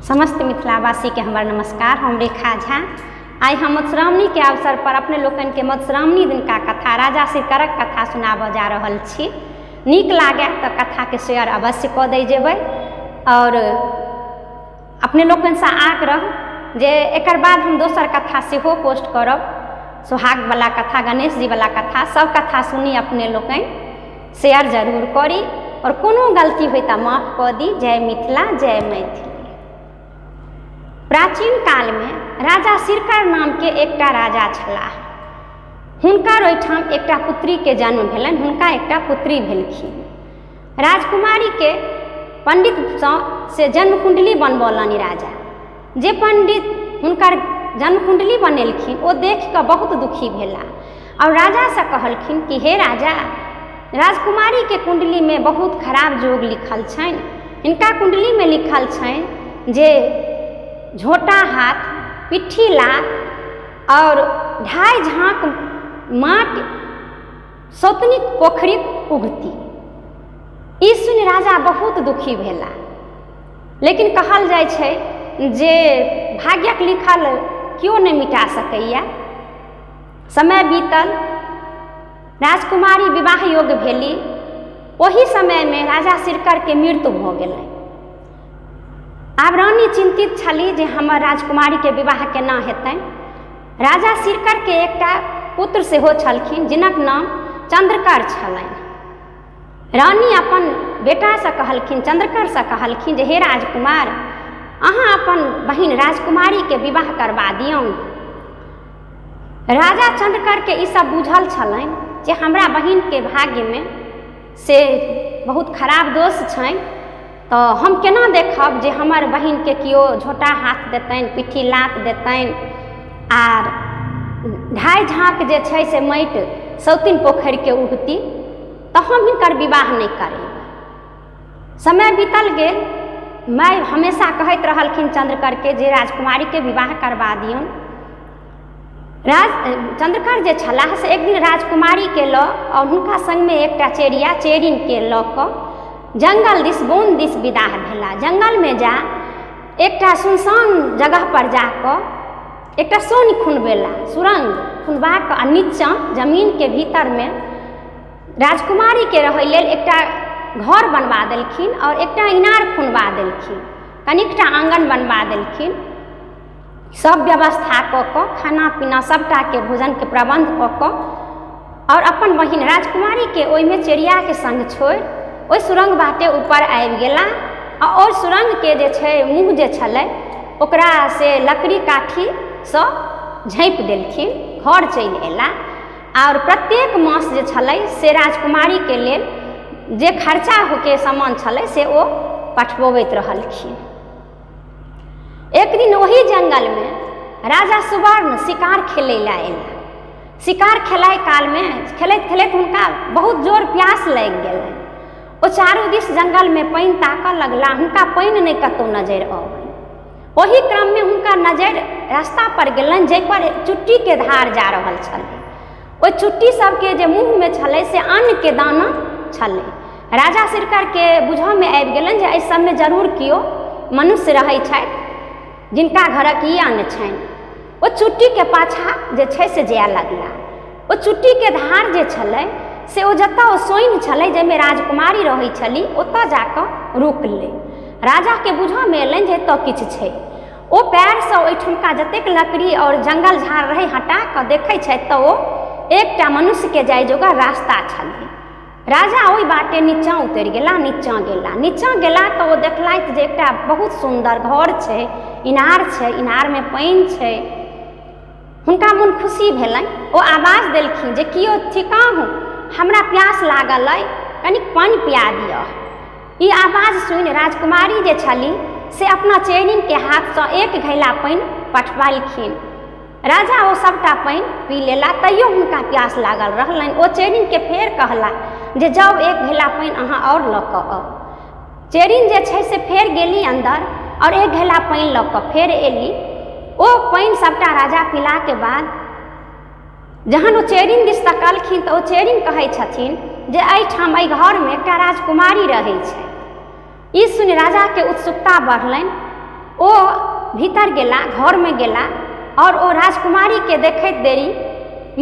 समस्त मिथिलावासीके हमर नमस्कार। हम रेखा झा। आइ हम मधुश्रावणीके अवसर पर अपने लोकनिके मधुश्रावणी दिनका कथा, राजा शिवकरक कथा सुनाबऽ जा रहल छी। नीक लागए तऽ कथाके शेयर अवश्य कऽ दै जेबै। आओर अपने लोकनिसँ आग्रह जे एकर बाद हम दोसर कथा सेहो पोस्ट करब, सोहागवला कथा, गणेश जीवला कथा, सब कथा सुनी अपने लोकनि, शेयर जरूर करी आओर कोनो गलती होइ तऽ माफ कऽ दी। जय मिथिला, जय मैथिली। प्राचीन कालमे राजा सिरकर नामके एकटा राजा छलाह। हुनकर ओहिठाम एकटा पुत्रीके जन्म भेलनि, हुनका एकटा पुत्री भेलखिन। राजकुमारीके पण्डितसँ से जन्म कुण्डली बनबौलनि राजा। जे पण्डित हुनकर जन्म कुण्डली बनेलखिन ओ देखि कऽ बहुत दुखी भेला आओर राजासँ कहलखिन कि हे राजा, राजकुमारीके कुण्डलीमे बहुत खराब जोग लिखल छनि। हिनका कुण्डलीमे लिखल छनि जे झोटा हाथ, पिट्ठी लात आओर ढाई झाँक माटि सौतनिक पोखरिक उगती। ई सुनि राजा बहुत दुखी भेला। लेकिन कहल जाइ छै जे भाग्यक लिखल केओ नहि मिटा सकैए। समय बीतल, राजकुमारी विवाह योग्य भेली। ओही समयमे राजा सिरकरके मृत्यु भऽ गेलै। आब रानी चिन्तित छली जे हमर राजकुमारीके विवाह केना हेतनि। राजा सिरकरके एकटा पुत्र सेहो छलखिन जिनक नाम चन्द्रकर छलनि। रानी अपन बेटासँ कहलखिन, चन्द्रकरसँ कहलखिन जे हे राजकुमार, अहाँ अपन बहिन राजकुमारीके विवाह करबा दियौन। राजा चन्द्रकरके ई सब बुझल छलनि जे हमरा बहिनके भाग्यमे से बहुत खराब दोष छनि, तऽ हम केना देखब जे हमर बहिनके केओ झोटा हाथ देतनि, पिट्ठी लात देतनि आर ढाइ झाँक जे छै से माटि सौतिन पोखरिके उगती, तऽ हम हिनकर विवाह नहि करेबै। समय बीतल गेल। माय हमेशा कहैत रहलखिन चन्द्रकरके जे राजकुमारीके विवाह करबा दियौन। राज चन्द्रकर जे छलाह से एक दिन राजकुमारीके लऽ आओर हुनका सङ्गमे एकटा चेरिया चेरिनके लऽ कऽ जङ्गल दिस, वन दिस विदाह भेलाह। जङ्गलमे जा एकटा सुनसान जगहपर जा कऽ एकटा सोन खुनबेला, सुरङ्ग खुनबा कऽ आ नीचाँ जमीनके भीतरमे राजकुमारीके रहै लेल एकटा घर बनबा देलखिन आओर एकटा इनार खुनबा देलखिन, कनिकटा आङ्गन बनबा देलखिन। सब व्यवस्था कऽ कऽ खाना पीना सबटाके भोजनके प्रबन्ध कऽ कऽ आओर अपन बहिन राजकुमारीके ओहिमे चेरियाके सङ्ग छोड़ि ओहि सुरङ्ग बाटे ऊपर आबि गेला। आ ओहि सुरङ्गके जे छै मुँह जे छलै ओकरा से लकड़ी काठीसँ झाँपि देलखिन, घर चलि अयला। आओर प्रत्येक मास जे छलै से राजकुमारीके लेल जे खर्चा होके सामान छलै से ओ पठबबैत रहलखिन। एक दिन ओही जङ्गलमे राजा सुवर्ण शिकार खेलै लए अयला। शिकार खेलाइ कालमे खेलैत खेलैत हुनका बहुत जोर प्यास लागि गेलनि। ओ चारू दिस जङ्गलमे पानि ताकऽ लगला, हुनका पानि नहि कतहु नजरि अबनि। ओही क्रममे हुनका नजरि रास्ता पर गेलनि जाहिपर चुट्टीके धार जा रहल छलै। ओहि चुट्टी सबके जे मुँहमे छलै से अन्नके दाना छलै। राजा सिरकरके बुझऽमे आबि गेलनि जे एहि सबमे जरूर केओ मनुष्य रहै छथि जिनका घरक ई अन्न छनि। ओ चुट्टीके पाछाँ जे छै से जाय लगला। ओ चुट्टीके धार जे छलै से ओ जतऽ ओ सोनि छलै जाहिमे राजकुमारी रहै छली ओतऽ जाकऽ रुकलै। राजाके बुझऽमे एलनि जे एतऽ किछु छै। ओ पएरसँ ओहिठुमका जतेक लकड़ी आओर जङ्गल झाड़ रहै हटा कऽ देखै छथि तऽ ओ एकटा मनुष्यके जाइ जोगर रास्ता छलै। राजा ओहि बाटे नीचाँ उतरि गेला, नीचाँ गेला। नीचाँ गेला तऽ ओ देखलथि जे एकटा बहुत सुन्दर घर छै, इनार छै, इनारमे पानि छै। हुनका मोन खुशी भेलनि। ओ आवाज देलखिन जे केओ थिकहुँ, हमरा प्यास लागल अइ, कनिक पानि पिया दिअ। ई आवाज सुनि राजकुमारी जे छली से अपना चेरिनके हाथसँ एक घैला पानि पठबलखिन। राजा ओ सभटा पानि पी लेला, तैयो हुनका प्यास लागल रहलनि। ओ चेरिनके फेर कहला जे जाउ एक घैला पानि अहाँ आओर लऽ कऽ आउ। चेरिन जे छै से फेर गेली अन्दर आओर एक घैला पानि लऽ कऽ फेर एली। ओ पानि सभटा राजा पीलाके बाद जहन ओ चेरिन दिस तकलखिन तऽ ओ चेरिन कहै छथिन जे एहिठाम एहि घरमे एकटा राजकुमारी रहै छै। ई सुनि राजाके उत्सुकता बढ़लनि। ओ भीतर गेला, घरमे गेला आओर ओ राजकुमारीके देखैत देरी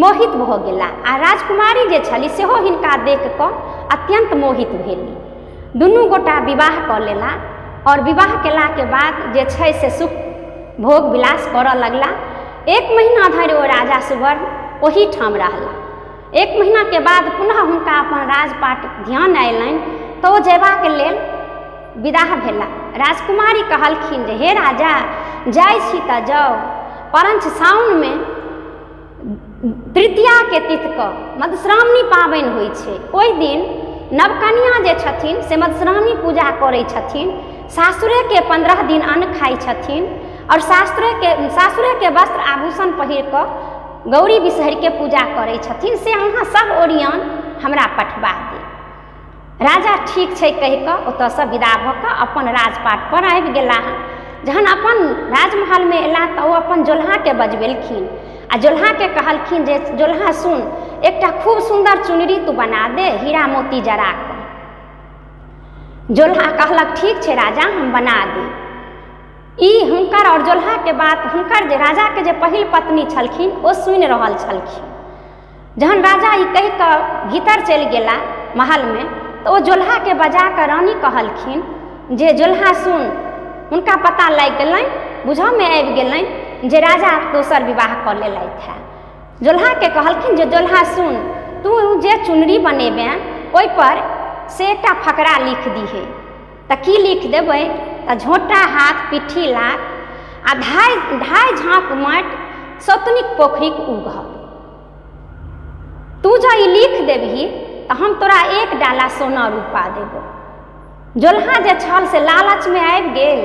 मोहित भऽ गेला आ राजकुमारी जे छली सेहो हिनका देखि कऽ अत्यन्त मोहित भेली। दुनू गोटा विवाह कऽ लेला आओर विवाह केलाके बाद जे छै से सुख भोग विलास करऽ लगला। एक महीना धरि ओ राजा सुवर्ण ओहिठाम रहला। एक महीनाके बाद पुनः हुनका अपन राजपाट ध्यान अयलनि तऽ ओ जयबाक लेल विदाह भेला। राजकुमारी कहलखिन जे हे राजा, जाइ छी तऽ जाउ, परञ्च साउनमे तृतीयाके तिथिके मधुश्रावणी पाबनि होइ छै, ओहि दिन नवकनिआँ जे छथिन से मधुश्रावणी पूजा करै छथिन, सासुरेके 15 दिन अन्न खाइ छथिन आओर सासुरेके वस्त्र आभूषण पहिर कऽ गौरी बिसहरिके पूजा करै छथिन, से अहाँ सब ओरियान हमरा पठबा देब। राजा ठीक छै कहि कऽ ओतयसँ विदा भऽ कऽ अपन राजपाटपर आबि गेलाह। जहन अपन राजमहलमे अयलाह तऽ ओ अपन जोलहाके बजबेलखिन आ जोलहाके कहलखिन जे जोलहा सुन, एकटा खूब सुन्दर चुनरी तू बना दे हीरा मोती जरा कऽ। जोलहा कहलक ठीक छै राजा, हम बना देब। ई हुनकर आओर जोलहाके बात हुनकर जे राजाके जे पहिल पत्नी छलखिन ओ सुनि रहल छलखिन। जहन राजा ई कहि कऽ भीतर चलि गेला महलमे तऽ ओ जोलहाके बजा कऽ रानी कहलखिन जे जोलहा सुन, हुनका पता लागि गेलनि, बुझऽमे आबि गेलनि जे राजा दोसर विवाह कऽ लेलथि हेँ। जोलहाके कहलखिन जे जोलहा सुन, तू जे चुनरी बनेबेँ ओहिपर से एकटा फकरा लिख दिहे। तऽ की लिख देबै तऽ झोँटा हाथ पिट्ठी लात आ ढाइ ढाइ झाँक माटि सौतनिक पोखरिक उघब। तू जँ ई लिख देबही तऽ हम तोरा एक डाला सोना रूपा देबौ। जोलहा जे छल से लालचमे आबि गेल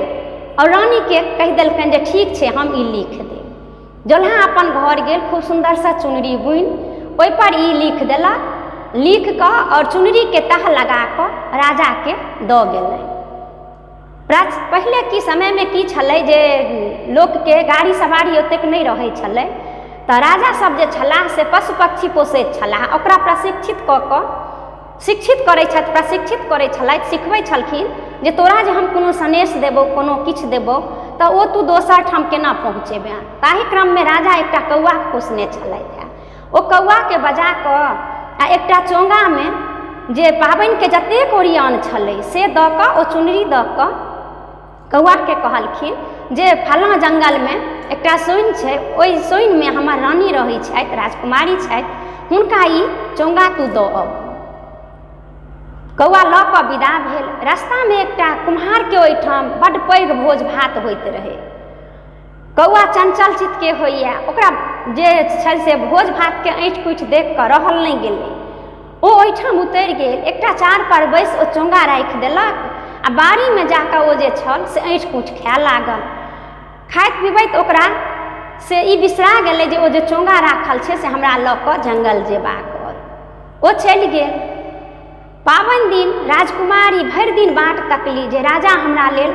आओर रानीके कहि देलकनि जे ठीक छै, हम ई लिख देब। जोलहा अपन घर गेल, खूब सुन्दरसँ चुनरी बुनि ओहिपर ई लिख देलक। लिख कऽ आओर चुनरीके तह लगा कऽ राजाके दऽ गेलनि। पहिले की समयमे की छलै जे लोकके गाड़ी सवारी ओतेक नहि रहै छलै, तऽ राजा सब जे छलाह से पशु पक्षी पोसैत छलाह, ओकरा प्रशिक्षित कऽ कऽ शिक्षित करै छथि, प्रशिक्षित करै छलथि, सिखबै छलखिन जे तोरा जे हम कोनो सनेस देबौ, कोनो किछु देबौ तऽ ओ तू दोसर ठाम केना पहुँचेबे। ताहि क्रममे राजा एकटा कौआके पोसने छलथि हेँ। ओ कौआके बजा कऽ आ एकटा चोङ्गामे जे पाबनिके जतेक ओरियान छलै से दऽ कऽ ओ चुनरी दऽ कऽ कौआके कहलखिन जे फलाँ जङ्गलमे एकटा सोनि छै, ओहि सोनिमे हमर रानी रहै छथि, राजकुमारी छथि, हुनका ई चोङ्गा तू दऽ आउ। कौआ लऽ कऽ विदा भेल। रस्तामे एकटा कुम्हारके ओहिठाम बड्ड पैघ भोज भात होइत रहै। कौआ चञ्चल चित्तके होइए, ओकरा जे छै से भोज भातके ऐँठ कुठि देखि कऽ रहल नहि गेलै, ओ ओहिठाम उतरि गेल। एकटा चारपर बैसि ओ चोङ्गा राखि देलक आ बाड़ीमे जा कऽ ओ जे छल से ऐँठ कुठि खाए लागल। खाइत पिबैत ओकरा से ई बिसरा गेलै जे ओ जे चोङ्गा राखल छै से हमरा लऽ कऽ जङ्गल जेबाक अइ। ओ चलि गेल। पाबनि दिन राजकुमारी भरि दिन बाट तकली जे राजा हमरा लेल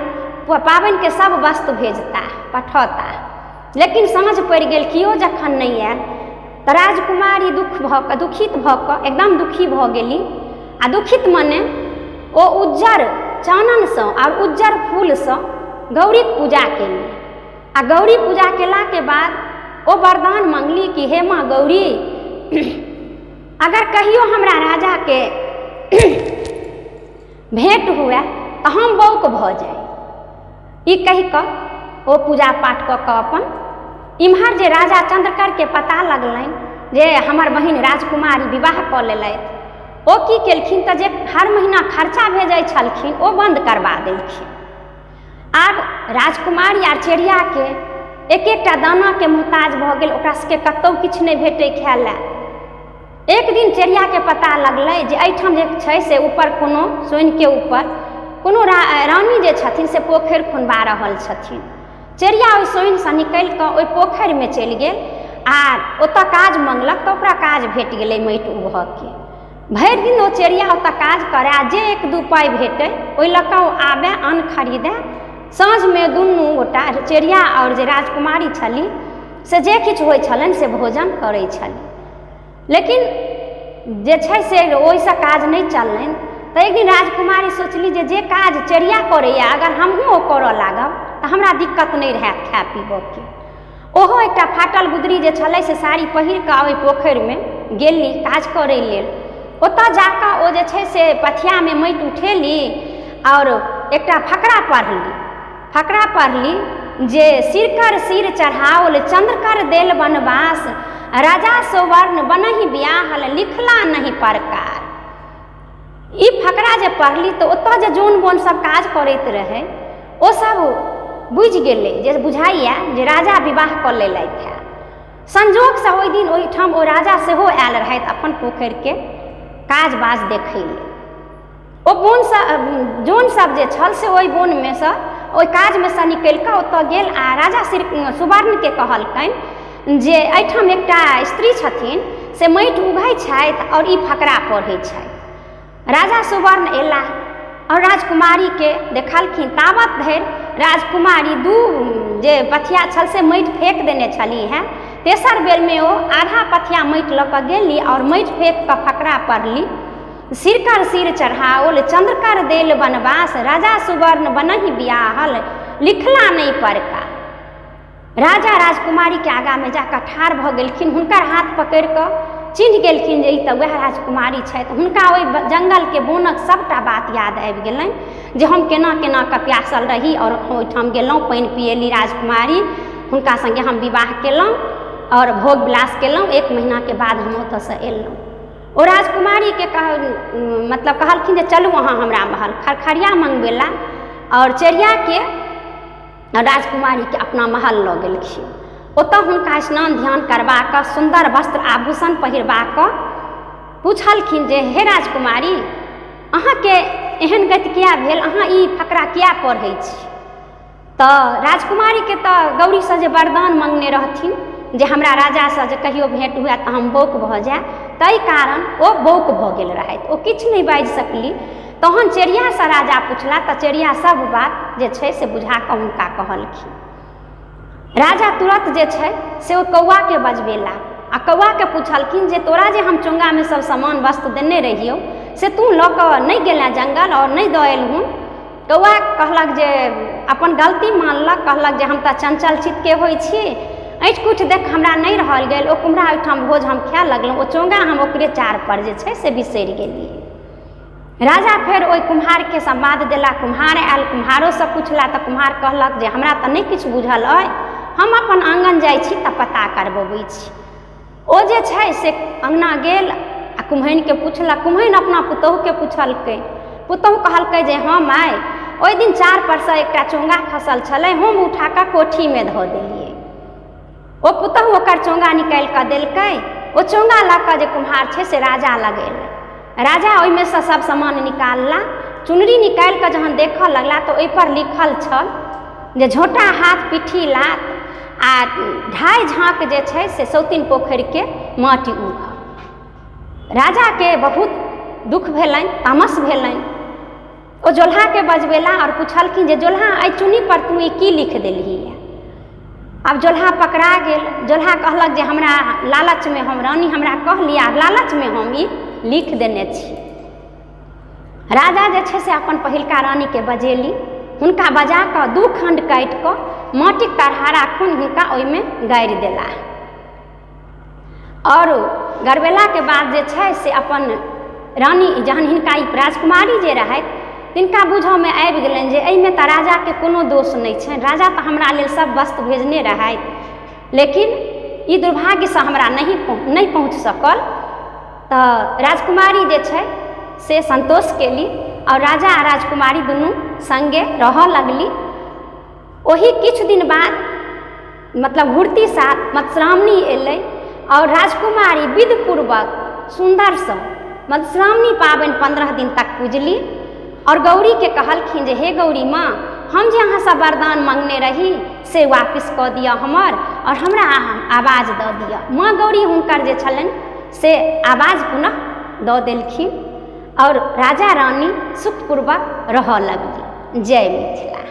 पाबनिके सब वस्तु भेजताह, पठौताह, लेकिन साँझ पड़ि गेल, केओ जखन नहि आयल तऽ राजकुमारी दुख भऽ कऽ दुखित भऽ कऽ एकदम दुखी भऽ गेली आ दुखित मने ओ उज्जर चाननसँ आओर उज्जर फूलसँ गौरीक पूजा केली आ गौरी पूजा केलाके बाद ओ वरदान मङ्गली कि हे माँ गौरी, अगर कहियो हमरा राजाके भेँट हुए तऽ हम बौक भऽ जाइ। ई कहि कऽ ओ पूजा पाठ कऽ कऽ अपन इम्हर जे राजा चन्द्रकरके पता लगलनि जे हमर बहिन राजकुमारी विवाह कऽ लेलथि, ओ की केलखिन तऽ जे हर महीना खर्चा भेजै छलखिन ओ बन्द करबा देलखिन। आब राजकुमारी आर चेरियाके एक एकटा दानाके मोहताज भऽ गेल, ओकरा सबके कतहु किछु नहि भेटै खाय लए। एक दिन चेरियाके पता लगलै जे एहिठाम जे छै से ऊपर कोनो सोनिके ऊपर कोनो रानी जे छथिन से पोखरि खुनबा रहल छथिन। चेरिया ओहि सोनिसँ निकलि कऽ ओहि पोखरिमे चलि गेल आ ओतऽ काज मङ्गलक तऽ ओकरा काज भेट गेलै माटि उघऽके। भरि दिन ओ चेरिया ओतऽ काज करए आ जे एक दू पाइ भेटै ओहि लऽ कऽ ओ आबए, अन्न खरीदए। साँझमे दुनू गोटा चेरिया आओर जे राजकुमारी छली से जे किछु होइ छलनि से भोजन करै छली। लेकिन जे छै से ओहिसँ काज नहि चललनि तऽ एक दिन राजकुमारी सोचली जे जे काज चेरिया करैए अगर हमहूँ ओ करऽ लागब तऽ तऽ हमरा दिक्कत नहि रहत खाय पीबऽके। ओहो एकटा फाटल गुदरी जे छलै से साड़ी पहिर कऽ ओहि पोखरिमे गेली काज करै लेल। ओतऽ जाकऽ ओ जे छै से पथियामे माटि उठेली आओर एकटा फकरा पढ़ली। फकरा पढ़ली जे सिरकर सिर चढ़ाओल चन्द्रकर देल वनवास, राजा सौवर्ण बनहि बियाहल लिखला नहि परकार। ई फकरा जे पढ़ली तऽ ओतऽ जे जौन बोन सब काज करैत रहै ओ सब बुझि गेलै जे बुझाइए जे राजा विवाह कऽ लेलथि हेँ। संजोगसँ ओहि दिन ओहिठाम ओ राजा सेहो आयल रहथि अपन पोखरिके काज बाज देखै लेल। ओ बोनसँ जौन सब जे छल से ओहि बोनमे सँ ओहि काजमे सँ निकलि कऽ ओतऽ गेल आ राजा श्री सुवर्णके कहलकनि जे एहिठाम एकटा स्त्री छथिन से माटि उघै छथि आओर ई फकरा पढ़ै छथि। राजा सुवर्ण अयलाह आओर राजकुमारीके देखलखिन। ताबत धरि राजकुमारी दू जे पथिया छल से माटि फेक देने छलीह हेँ। तेसर बेरमे ओ आधा पथिया माटि लऽ कऽ गेली आओर माटि फेक कऽ फकरा पढ़ली। सिरकर सिर चढ़ाओल चन्द्रकर देल वनवास, राजा सुवर्ण बनहि बियाहल लिखला नहि परका। राजा राजकुमारीके आगाँमे जाकऽ ठाढ़ भऽ गेलखिन। हुनकर हाथ पकड़ि कऽ चिन्ह गेलखिन जे ई तऽ वएह राजकुमारी छथि। हुनका ओहि जङ्गलके बोनक सबटा बात याद आबि गेलनि जे हम केना केना कऽ प्यासल रही आओर ओहिठाम गेलहुँ, पानि पिएली राजकुमारी, हुनका सङ्गे हम विवाह केलहुँ आओर भोग विलास केलहुँ। एक महीनाके बाद हम ओतऽसँ एलहुँ। ओ राजकुमारीके कह मतलब कहलखिन जे चलू अहाँ हमरा महल। खरखरिया मङ्गबेला आओर चेरियाके राजकुमारीके अपना महल लऽ गेलखिन। ओतऽ हुनका स्नान ध्यान करबा कऽ सुन्दर वस्त्र आभूषण पहिरबा कऽ पुछलखिन जे हे राजकुमारी, अहाँके एहन गति किया भेल? अहाँ ई फकरा किया पढ़ै छी? तऽ राजकुमारीके तऽ गौरीसँ जे वरदान मङ्गने रहथिन जे हमरा राजासँ जे कहियो भेँट हुए तऽ हम बौक भऽ जाय, ताहि कारण ओ बौक भऽ गेल रहथि, ओ किछु नहि बाजि सकली। तहन चेरियासँ राजा पुछला तऽ चेरिया सब बात जे छै से बुझा कऽ हुनका कहलखिन। राजा तुरत जे छै से ओ कौआके बजबेला आ कौआके पुछलखिन जे तोरा जे हम चोङ्गामे सब सामान वस्तु देने रहियौ से तू लऽ कऽ नहि गेलेँ जङ्गल आओर नहि दऽ एलहुन? कौआ कहलक जे अपन गलती मानलक, कहलक जे हम तऽ चञ्चल चित्तके होइ छी, ऐँठ कुठ देख हमरा नहि रहल गेल, ओ कुम्हरा ओहिठाम भोज हम खाए लगलहुँ, ओ चोङ्गा हम ओकरे चारपर जे छै से बिसरि गेलियै। राजा फेर ओहि कुम्हारके सम्वाद देला। कुम्हार आयल, कुम्हारोसँ पुछला तऽ कुम्हार कहलक जे हमरा तऽ नहि किछु बुझल अइ, हम अपन आङ्गन जाइ छी तऽ पता करबबै छी। ओ जे छै से अङ्गना गेल आ कुम्हैनके पुछलक। कुम्हैन अपना पुतहुके पुछलकै। पुतहु कहलकै जे हँ माय, ओहि दिन चारपरसँ एकटा चोङ्गा खसल छलै, हम उठा कऽ कोठीमे धऽ देलियै। ओ पुतहु ओकर चोङ्गा निकालि कऽ देलकै। ओ चोङ्गा लऽ कऽ जे कुम्हार छै से राजा लग एलै। राजा ओहिमे सँ सब सामान निकालला। चुनरी निकालि कऽ जहन देखऽ लगला तऽ ओहिपर लिखल छल जे झोँटा हाथ पिट्ठी लात आ ढाइ झाँक जे छै से सौतिन पोखरिके माटि उघऽ। राजाके बहुत दुःख भेलनि, तामस भेलनि। ओ जोलहाके बजबेला आओर पुछलखिन जे जोलहा, एहि चुन्नीपर तू ई की लिख देलही? आब जोलहा पकड़ा गेल। जोलहा कहलक जे हमरा लालचमे, हम रानी हमरा कहली आ लालचमे हम ई लिख देने छी। राजा जे छै से अपन पहिलका रानीके बजेली। हुनका बजा कऽ दू खण्ड काटि कऽ माटिक तरहारा खुनि हुनका ओहिमे गाड़ि देला। आओर गड़बेलाके बाद जे छै से अपन रानी जहन हिनका ई राजकुमारी जे रहथि तिनका बुझऽमे आबि गेलनि जे एहिमे तऽ राजाके कोनो दोष नहि छनि, राजा तऽ हमरा लेल सब वस्तु भेजने रहथि, लेकिन ई दुर्भाग्यसँ हमरा नहि पहुँच सकल। तऽ राजकुमारी जे छै से सन्तोष केली आओर राजा आ राजकुमारी दुनू सङ्गे रहऽ लगली। ओही किछु दिन बाद मतलब घुरती साल मधुश्रावणी एलै आओर राजकुमारी विधिपूर्वक सुन्दरसँ मधुश्रावणी पाबनि 15 दिन तक पूजली आओर गौरीके कहलखिन जे हे गौरी माँ, हम जे अहाँसँ वरदान मङ्गने रही से वापिस कऽ दिअ हमर आओर हमरा अहाँ आवाज दऽ दिअ। माँ गौरी हुनकर जे छलनि से आवाज पुनः दऽ देलखिन आओर राजा रानी सुखपूर्वक रहऽ लगली। जय मिथिला।